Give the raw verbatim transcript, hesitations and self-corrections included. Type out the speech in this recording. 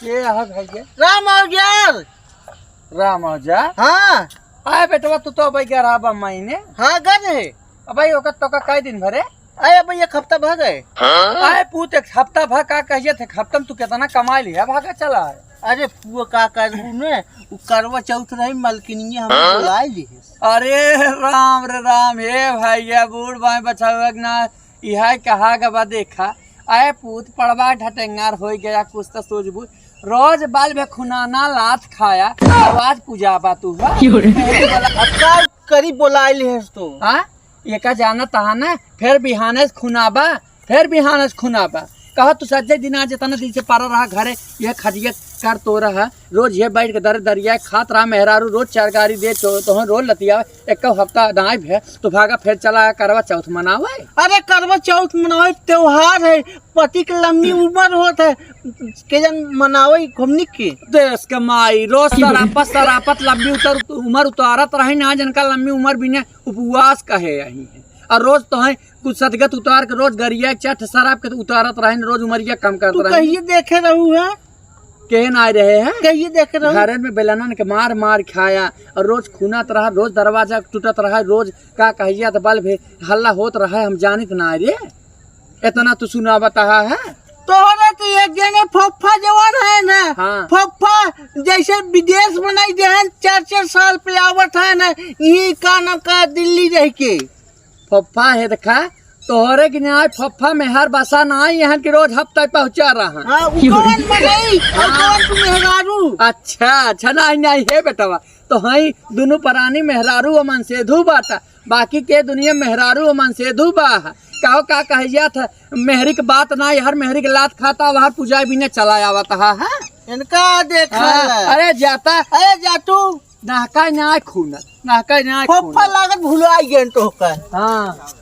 के ह भइया? राम औजार। राम औजार? हाँ। आए बेटवा, तू तो अबइ गरहा बा महीने। हाँ, गए रहे। अबइ ओकर तोका कई दिन भरे? अरे अबइ एक हफ्ता भा गए। आए पूत, एक हफ्ता भा का कहिए थे, हफ्ता में तू केतना कमाइ लिहा, भागा चला है। अरे पुआ का करबू ने, उ करवा चौथ रही, मलकिनिया हमें बुलाइ लिहे। अरे राम रे राम, हे भइया, बूढ़ बाँय बछावक ना, इहै कहा गवा देखा। अरे पूत, पड़वा ढटेंगार होइ गया, कुछ त सूझबूझ। रोज बाल में खुनाना लात खाया, अब आज पूजा बा तू, हाँ? अब का करी, बोलाइ लिहेस तो। हाँ? एका जानत हा ना, फेर बिहाने से खुनाबा, फेर बिहाने से खुनाबा। कहा तू सज्जे दिन आज इतना दिन से परा रहा घरे, ये खटिया कर तो रहा, रोज ये बैठ के दर दरिया खात रहा मेहरारू, रोज चार गारी दे तो, तो रोज लतिया, एक हफ्ता नाई भे, तो भागा फेर चला करवा चौथ मनावे। अरे करवा चौथ मनावे, त्योहार है, पति के लंबी उम्र होत है, के जन मनावे घुमनी के। देश के माई, रोज सरापत, सरापत लंबी उतर, उम्र उतारत रही ना, जिनका लंबी उम्र बिने उपवास कहे यही है। और रोज तो है कुछ सतगत उतार के रोज गरिया चट शराब के उतारत रहे, रोज उमरिया कम करत तू रहे। कहिए देखे रहू है? के ना रहे हैं? कहिए देखे रहू? घरन में बेलनन के मार मार खाया और रोज खुनात रहा, रोज दरवाजा टूटत रहा, रोज का कहिया त बल भे हल्ला होत रहा, हम जानित ना रे। इतना तू सुनावत हा है? तोहरे तो एक जने फफ्फा जवान है ना, हाँ। फफ्फा जैसे विदेश बनाई दे हैं, चार चार साल पे आवत है ना, यही का नाम का दिल्ली रह के। फफ्फा है देखा, तोहरे के नाई फफ्फा मेहर बसा नाई, यहाँ के रोज हफ्ता पहुँचा रहा। हाँ, उ कौन मनई, और हाँ। कौन तू मेहरारू? अच्छा, अच्छा, नाई, नाई, हे बेटवा, तो हई दुनू परानी मेहरारू अमन सेधू बाटा, बाकी के दुनिया मेहरारू अमन सेधू बा। कहो का कह जात है, मेहरी के बात ना, हर मेहरी के लात खाता, वहर पूजा बिने चला आवत हा, हाँ? इनका देखा हाँ, है। अरे जाता। अरे जा तू। नहका ना खून, नहका ना खून। फप्पा लागत भुलाई गए तो का। हाँ।